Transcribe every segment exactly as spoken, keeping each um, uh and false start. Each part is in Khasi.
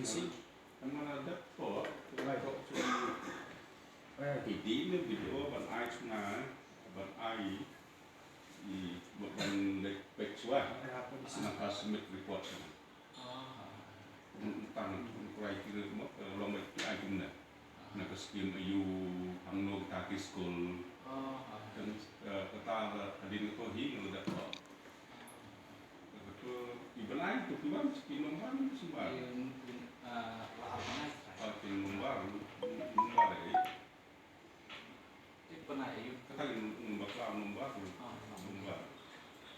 Kan ma la dep to, to to to. Eh, ki dei ne video ban ai sha nga, ban ai i, ban leit peit shuwa. Na ka submit report sha nga. Tang tang criteria mo, eh, long ba ki ai kumne. Na ka skim ayu, hangno kita ki skul. Kan, eh, kata ka dei ka to hi ngan da ko. Ka to i ban ai to ki wan, ki number, number. Ah, ki number, number eh. Kata ki number, number, number.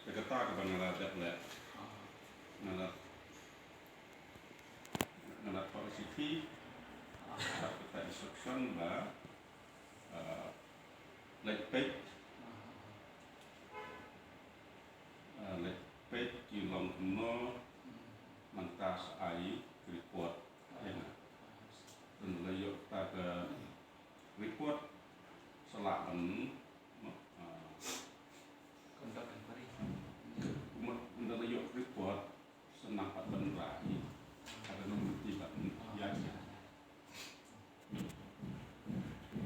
Kata ka ba nga la dep leh. Nga la Nga la pynshai, ah, kata instruction ba